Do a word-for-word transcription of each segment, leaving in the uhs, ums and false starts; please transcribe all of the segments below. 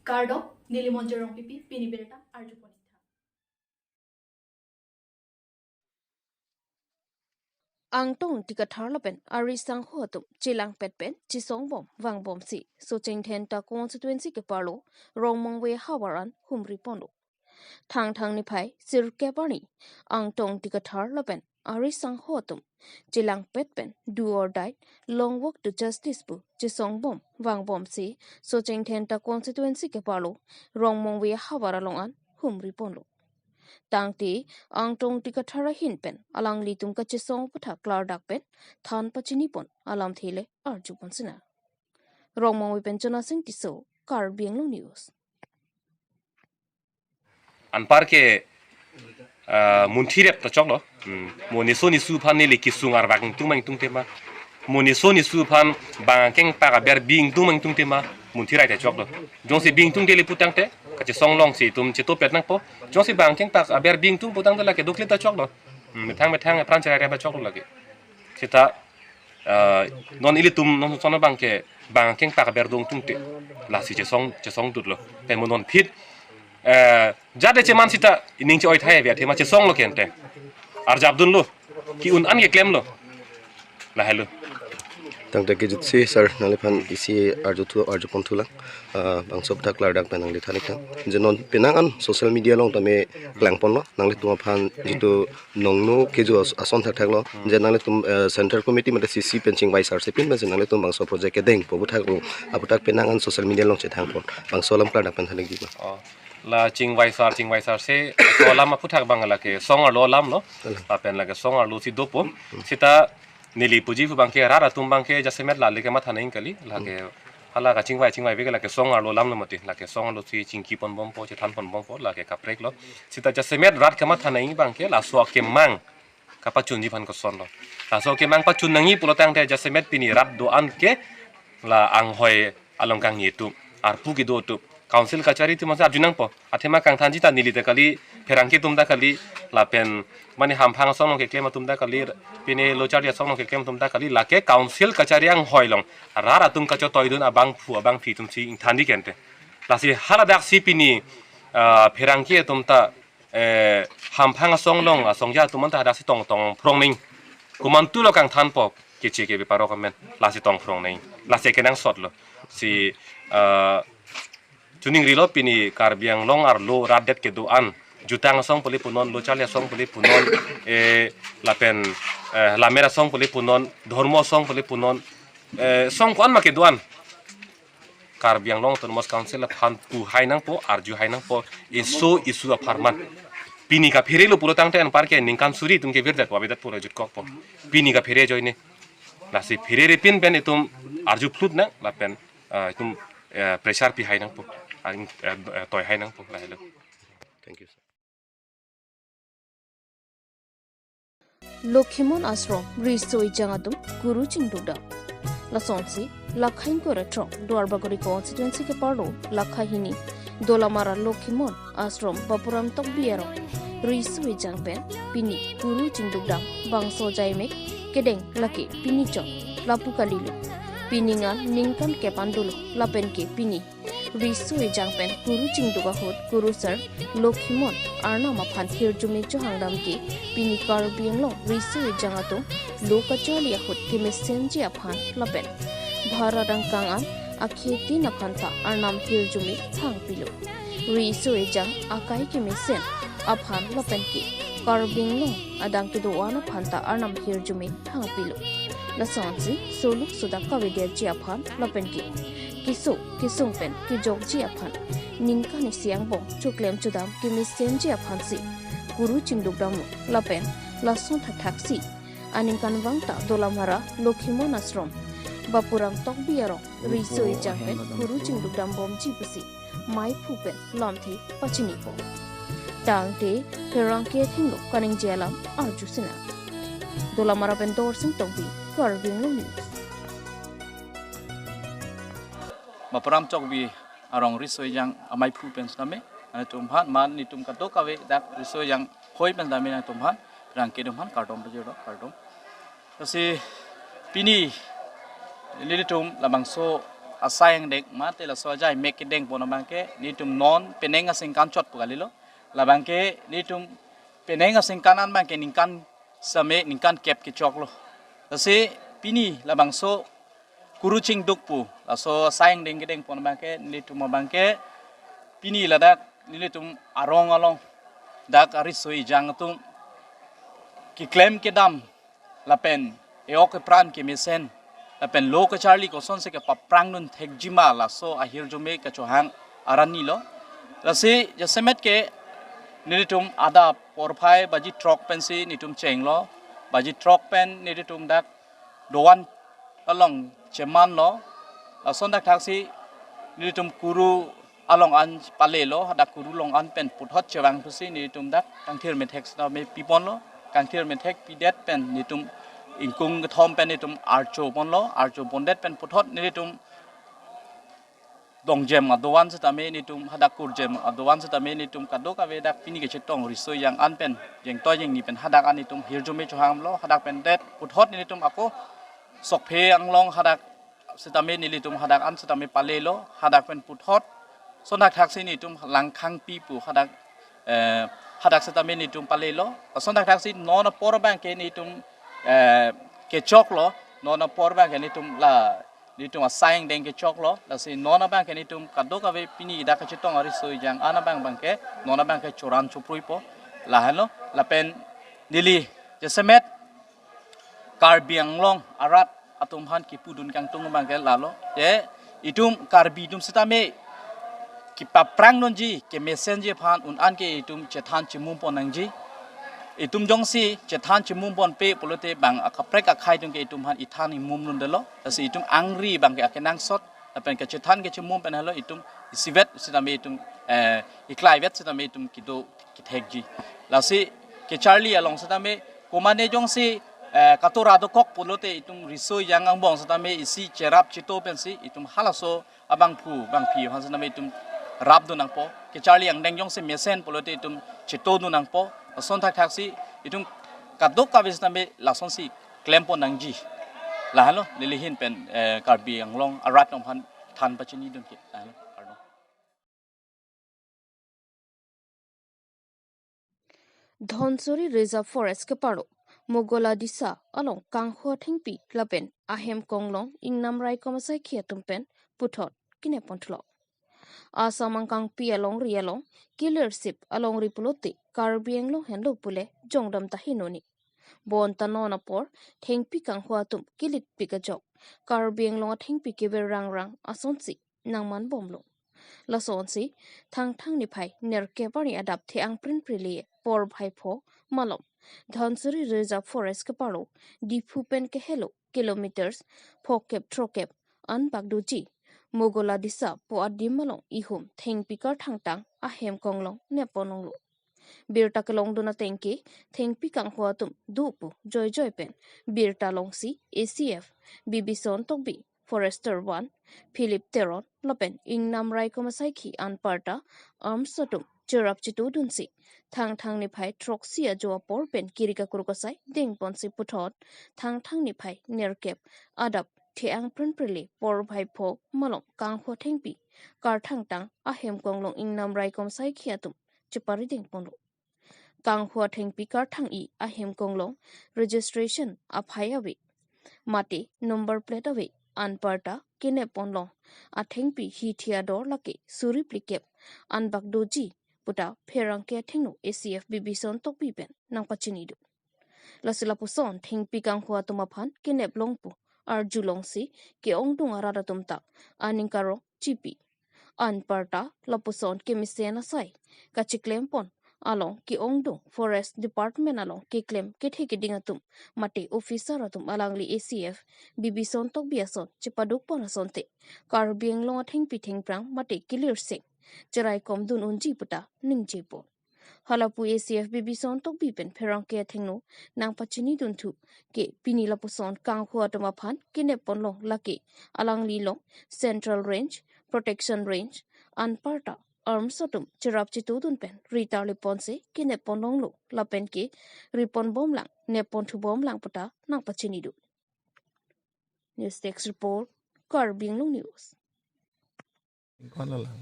Kardom, neli Monjir Rongpipi, pini birta arjupon-ik tha. Angtong Dikathar lapen ari sangho atum chelangpet pen chesongbom vangbomsi Socheng Dhenta constituency keparlo Rongmongve havar an humriponlo. Thangthang niphai sirkep arni Angtong Dikathar lapen ari sangho atum chelangpet pen do or die, long walk to justice pu chesongbom vangbomsi Socheng Dhenta constituency keparlo Rongmongve havar along an humriponlo. Tangte Angtong Dikathar ahin pen alanglitum kachesong aputhak klardak pen than pachinipon alamthe le arjupon sinang. Rongmongve pen Chonasing Tisso, Karbi Anglong News. Anparke, ah, munthirep ta choklo. Hmm. Mo niso nisu aphan neli kesung arvak ingtung ma ingtungte ma, mo niso nisu aphan bang kengpak aber bi ingtung ma ingtungte ma, munthi rai ta choklo. Jongsi bi ingtungte le putangte, kachesong longsi itum chetopet nangpo. Jongsi bang kengpak aber bi ingtung putangte lake doklit ta choklo. Hmm, methang methang apran cherai rep ta choklo lake. Seta, ah, non ilitum non sono bangke bang kengpak aber do ingtungte, lasi chesong, chesong dutlo. Te mo non phit, eh, jade cheman seta ining che-oi thai ave athema chesonglo kente. Arjapdunlo. Ke-un an keklemlo. Lahelo. Tangte kejutsi sir, nangliphan isi arjuthu, arjupon thulang. Ah, bangso aputhak klardak pen nangli than-ik tha. Je non penang an social media along tame klangponlo, nanglitum aphan jitu nongno keju as-, ason thakthaklo. Je nanglitum, eh, Central Committee mate C C pen chingvai sar si pin pensi nanglitum bangso project kedengpo aputhak pu, aputhak penang an social media along chethangpon. Bangso alam klardak pen than-ikji ma? Oh. La chingvai sar, chingvai sar si, so alam aputhak bang lake song arlo alamlo. Alam. Lapen lake song arlo si dopo. Seta neli puji pu bangke rat atum bangke jasemet la le kematha nang kali, lake hala kachingvai chingvai ave ke lake song arlo alamlo mati, lake song arlo si chingkiponbompo, chethanponbompo, lake kapreklo. Seta jasemet rat kematha nang bangke laso akemang kapachunji aphan kosonlo. Laso akemang pachun nangji pulo tangte jasemet pini rat do-an ke la anghoi along kangni atum, arpu kedo atum, council kachari atum masa arju nangpo. Athema kangthanji ta neli ta kali, pherangke atum ta kali, lapen mane hamphang asong along keklem atum ta kali, pine lo charli asong along keklem atum ta kali, lake council kachari anghoi along rat atum kachetoidun abangphu abangphi atum si ingthanji kente. Lasi haladak si pini, ah, pherangke atum ta, eh, hamphang asong along asongja atum anta hadak si tong tongphrong nang. Komantulo kangthanpo, keche kebe parok amen, lasi tongphrong nang. Lasi kenangsotlo. Si, eh, chuningrilo pini Karbi Anglong arlo rat det kedo-an. Jutang asong pule punon, lo charli asong pule punon, eh, lapen, eh, lamer asong pule punon, dhormo asong pule punon, eh, song ko-an ma kedo-an. Karbi Anglong Autonomous Council aphan pu hai nangpo, arju hai nangpo, eso issue apharman. Pini kapherelo pulo tangte anparke ningkan suri atum kevirdetpo, avedetpo, ajutkokpo. Pini kaphere ajoine. Lasi pherere pin pen itum arju phlut nang, lapen, ah, itum, eh, pressure pi hai nangpo. Ang, eh, eh, toi hai nangpo, lahelo. Thank you, sir. Lokhimon Ashram riso ejang atum kuru chingdukdam. Lasonsi, lakha ingkoi ra throk Duarbagori constituency keparlo lakha hini Dolamara Lokhimon Ashram Bapuram Tokbi arong riso ejang pen pini kuru chingdukdam bangso jaimek kedeng lake pini chot lapu kalilo. Pini ngan ningkan kep an dolo lapen ke pini riso ejang pen kuru chingduk ahut kuru sir Lokhimon Arnam aphan hirjume chohangdam ke pini Karbi Anglong riso ejang atum lo kacharli ahut kemesenji aphan lapen bharat angkang an akhetin aphan ta Arnam hirjume thangpilo. Riso ejang akai kemesen aphan lapen ke Karbi Anglong adang kedo-an aphan ta Arnam hirjume thangpilo. Lasonsi soluk sodak kavedetji aphan lapen ke keso kesung pen kejokji aphan ningkan isi angbong choklem chodam kemesenji aphansi kuru chingdukdamlo lapen lason thakthaksi aningkanvang ta Dolamara Lokhimon Ashram Bapuram Tokbi arong riso ejang pen kuru chingdukdambomji pusi maiphu pen lamthe pachinipo. Tangte pherangke athengno kaningje alam arju sinang. Dolamara pen Dorsing Tokbi, Karbi Anglong News. Bapuram Tokbi arong riso ejang amaiphu pen sitame, nangtumphan, man nitum kadokave dak riso ejang hoi pen sitame nangtumphan, pherangke atumphan kardom pajirlo, kardom. Lasi pini nelitum labangso asai angdeng mate laso ajai mek kedeng pon abangke nelitum non penang asingkan chot pu kalilo. Labangke nelitum penang asingkan an abangke ningkan same ningkan kep kechoklo. Lasi pini labangso kuru chingduk pu laso asai angdeng kedeng pon abangke nelitum abangke pini ladak nelitum arong along dak ariso ejang atum keklem kedam lapen e-ok epran kemesen lapen lo kacharli kosonsi kepaprang dun thekji ma laso ahirjume kachohang arani lo. Lasi jasemet ke nelitum adap porphai baji throk pensi nelitum chenglo, baji throk pen nelitum dak dovan along chemanlo. Lason thakthaksi nelitum kuru along an palelo, hadak kuru along an pen puthot chevang pusi nelitum dak kangthir methek sitame piponlo. Kangthir methek pidet pen nelitum ingkung kethom pen nelitum archo ponlo, archo pondet pen puthot nelitum dongjem adovan sitame nelitum, hadak kurjem adovan sitame nelitum kadokave dak pini kechetong riso ejang an pen jengtoi jengni pen hadak an nelitum hirjume chohanglo. Hadak pen det puthot nelitum ako Sokphe Anglong hadak sitame nelitum hadak an sitame palelo, hadak pen puthot lason thakthaksi nelitum Langkhangpi pu hadak, eh, hadak sitame nelitum palelo. Lason thakthaksi non apor abangke nelitum, eh, kechoklo, non apor abangke nelitum la nelitum asai angdeng kechoklo. Lasi non abangke nelitum kadokave pini dak kachetong ariso ejang an abang abangke non abangke choran chopruipo. Lahenlo lapen neli jasemet Karbi Anglong arat atum aphan kipudun kangtung abangke lalo. Te itum Karbi atum sitame kepaprang dunji, kemesenji aphan un-an ke itum chethan chemum pon nangji. Itum jongsi chethan chemum ponpe pulote bang akaprek akhei atum ke itum aphan ithan imum dundelo. Lasi itum angri abangke akenangsot lapen kechethan kechemum pen helo itum isivet sitame itum, eh, iklaivet sitame itum kedo kethekji. Lasi kacharli along sitame komane jongsi, eh, katora dokok pulote itum riso ejang angbong sitame isi cherap cheto pensi itum halaso abangphu bangphi aphan sitame itum rapdun nangpo. Kacharli angdeng jongsi mesen pulote itum chetodun nangpo. Lason thakthaksi itum kadokave sitame lasonsi klem pon nangji. Lahenlo neli ahin pen, eh, Karbi Anglong arat atum aphan than pachinidun ke. Lahenlo, kardom. Dhansiri Reserve Forest kepado Mogola Disa along kanghu athengpi lapen ahem konglong ingnam raikom asaikhi atum pen puthot kenep ponthulo. Assam angkangpi alongri along kelersip alongri pulote Karbi Anglong henlo pule jongdam ta hinoni. Bonta non apor thengpi kanghu atum kelitpik ajok Karbi Anglong athengpi keber rangrang asonsi nangmanbomlo. Lasonsi Thangthang niphai nerkep arni adap The-ang Prinpri le Porbhai pho malom Dhansiri Reserve Forest kepado Diphu pen kehelo kilometers phokep throkep anbak doji Mogola Disa pu adim along ihum thengpi karthangtang ahem konglong nep ponlonglo. Birta kelongdun ateng ke thengpi kanghu atum do pu joijoi pen birta longsi A C F Bibison Tokbi, Forester one, Philip Teron lapen ingnam raikom asaikhi anparta arms atum cherap chetodunsi Thangthang niphai throksi ajo apor pen kiri kakruk asai dengponsi puthot Thangthang niphai nerkep adap The-ang Prinpri le Porbhai pho malom kanghu athengpi karthangtang ahem konglong ingnam raikom asaikhi atum chepari dengponlo. Kanghu athengpi karthang-i ahem konglong registration aphai ave mate number plate ave anparta kenep ponlong athengpi hithi ador lake suri phlikep anbak doji puta pherangke athengno A C F Bibison Tokbi pen nangpachinidun. Lasi lapuson thengpi kanghu atum aphan kenep long pu arjulongsi ke-ongdung arat atum ta aning karong chipi. Anparta lapuson kemesen asai kachiklem pon along ke-ongdung Forest Department along keklem kethe keding atum mate officer atum alangli A C F Bibison Tokbi ason chepaduk pon asonte Karbi Anglong athengpi thengphrang mate kelersing cheraikomdun unji puta ningje pon. Halapu A C F Bibison Tokbi pen pherangke athengno nangpachinidun thu ke pini lapuson kanghu atum aphan kenep ponlong lake alangli along Central Range, Protection Range anparta arms atum cherap chetodun pen ritarli ponsi kenep ponlonglo lapen ke riponbomlang nep ponthu bomlang puta nangpachinidun. News Desk Report, Karbi Anglong News. Ingkoi la lang.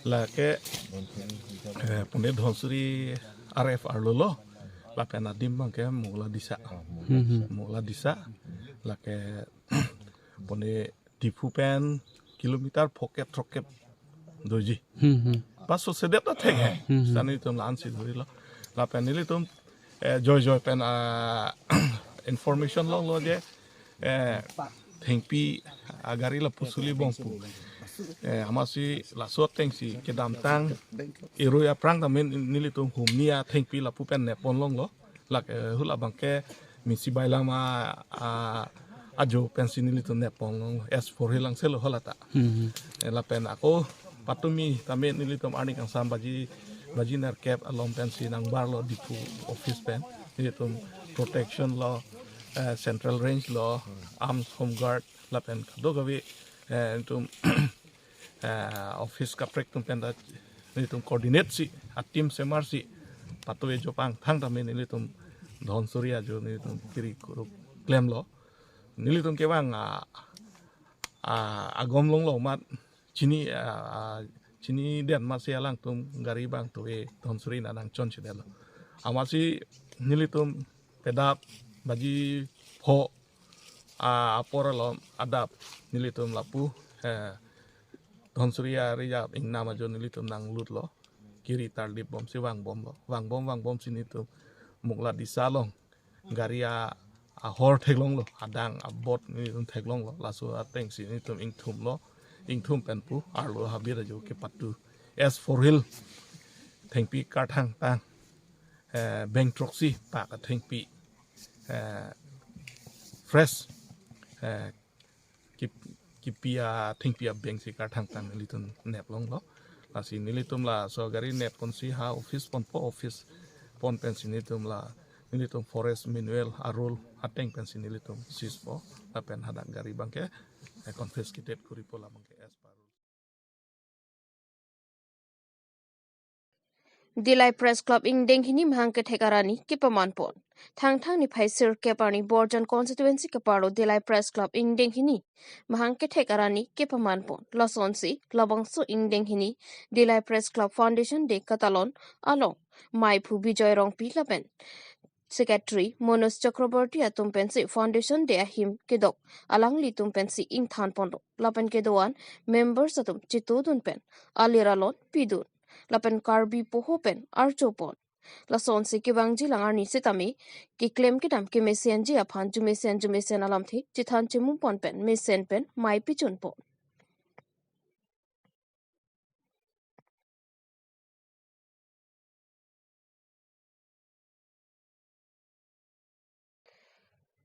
Lake, eh, pune Dhansiri R F arlo lo. Lapen adim abangke Mugladisa. Hmm, hmm. Mugladisa. Lake pune Diphu pen kilometer phokep throkkep doji. Hmm, hmm. Pas so sedet ta thek he. Hmm, hmm. Sani tum la-an si dhori lo. Lapen nelitum, eh, joi joi pen, ah, information longlo je, eh, thengpi agari lapu suli bom pu. Eh, amatsi laso atengsi kedamtang irui aphrang ta main nelitum humni athengpi lapu pen nep pon longlo. Lake, eh, hula abangke Misi Bailam a, a, ajo pensi nelitum nep pon longlo. S four Hill angselo hala ta. Hmm. Eh, lapen ako patumi tame nelitum arni kangsam baji, baji nerkep along pensi nangbarlo Diphu office pen. Nelitum protection lo, eh, Central Range lo, Armed Home Guard, lapen kadokave, eh, nelitum, eh, office kaprek atum pen ta nelitum coordinate si, a-team semar si, patu ejo pangthang tame nelitum Dhansiri ajo nelitum kiri kuru klemlo. Nelitum kevang, ah, ah, agom longlo amat chini, ah, ah, chini den amatsi alangtum gari abang tuve Dhansiri na nangchonchedetlo. Amatsi nelitum pedap baji pho, ah, apor along adap nelitum lapu, eh, Dhansiri a-reserve ingnam ajo nelitum nanglutlo. Kiri tarlip bomsi vangbomlo. Vangbom, vangbomsi nelitum Mugladisa along gari a, ahor theklonglo, adang abot nelitum theklonglo. Laso atengsi nelitum ingthumlo. Ingthum pen pu arlo habit ajo kepatu. S four Hill thengpi karthangtang, eh, beng throksi pak athengpi, eh, fresh, eh, kip-, kipi athengpi abengsi karthangtang nelitum nep longlo. Lasi nelitum laso gari nep ponsi ha office ponpo, office pon pensi nelitum la, nelitum forest manual a-rule ateng pensi nelitum seize po. Lapen hadak gari abangke, eh, confiscated koripo, la abangke as per rule. Dillai Press Club ingdeng hini mahang kethek arni kepaman pon. Thangthang niphai sirkep arni Borjan constituency keparlo Dillai Press Club ingdeng hini mahang kethek arni kepaman pon. Lasonsi labangso ingdeng hini Dillai Press Club Foundation Day katalon along maiphu Bijoy Rongpi lapen Secretary Manoj Chakraborty atum pensi Foundation Day ahim kedok alanglitum pensi ingthan ponlo. Lapen kedo-an members atum chetudun pen alir alon pidun. Lapen Karbi poho pen archo pon. Lasonsi kevangji lang arni sitame keklem kedam kemesenji aphan jumesen jumesen alamthe chethan chemu pon pen mesen pen mai pichun pon.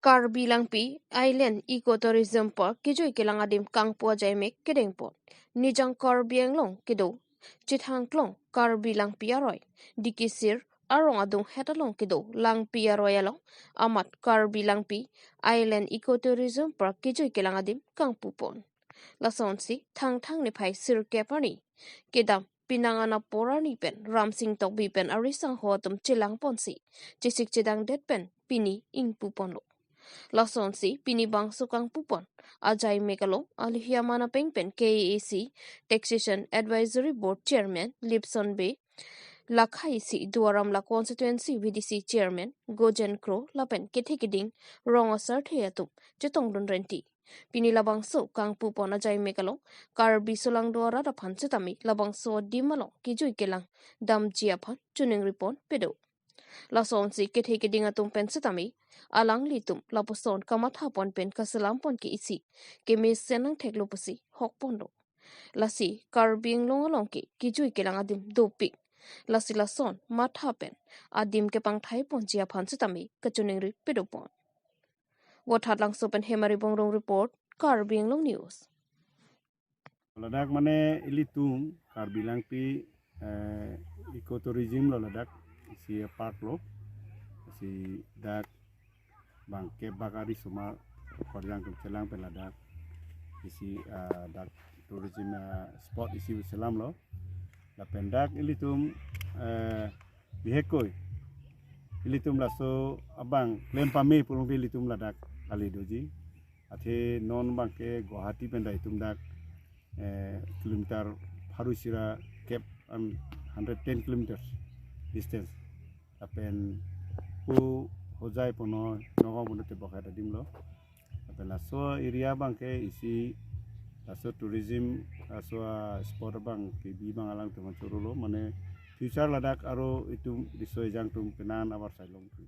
Karbi Langpi Island Ecotourism Park kejui kelang adim kangpu ajaimek kedeng pon. Nijang Karbi Anglong kedo Chithang Klong Karbi Langpi aroi, Dikisir arong adung het along kedo Langpi aroi along amat Karbi Langpi Island Ecotourism Park kejui kelang adim kangpu pon. Lasonsi Thangthang niphai sirkep arni kedam penang an apor arni pen Ramsing Tokbi pen ari sangho atum chelang ponsi chesik chedangdet pen pini ingpu ponlo. Lasonsi pini bangso kangpu pon ajaimek along alohi aman apeng pen K A A C Taxation Advisory Board Chairman Lipson Bey, lakhaisi Duar Amla constituency V D C Chairman Gojen Kro lapen kethe keding rong asarthe atum chetongdun renti. Pini labangso kangpu pon ajaimek along Karbi solangdo arat aphan sitame labangso adim along kejui kelang damji aphan choningri pon pedo. Lasonsi kethe keding atum pen sitame alanglitum lapuson kamatha pon pen kaselam pon ke isi kemesen nangtheklo pusi hok ponlo. Lasi Karbi Anglong along ke kejui kelang adim dopik. Lasi lason matha pen adim kepangthai ponji aphan sitame kachoningri pedo pon. Vothatlangso pen Hemari Bongrung report, Karbi Anglong News. Ladak mane ilitum Karbi Langpi, eh, ecotourism lo ladak, isi park lo, isi dak bangkep bak ari sumar korjang atum chelang pen ladak isi, eh, dak tourism, eh, spot isi selam lo. Lapen dak ilitum, eh, bihek koi ilitum laso abang klem pame pulong ilitum ladak kali doji. Athe non abangke Guwahati pen dai itum dak eh, kilometer pharo isi ra kep an hundred ten kilometers distance. Lapen pu Hojai punon Nagaon punon te bok hai adim lo. Lapen laso area abang ke isi laso tourism laso a spot abang kebi abang alangtum choro lo, mane future ladak aro itum riso ejang atum penan abar sai longthu.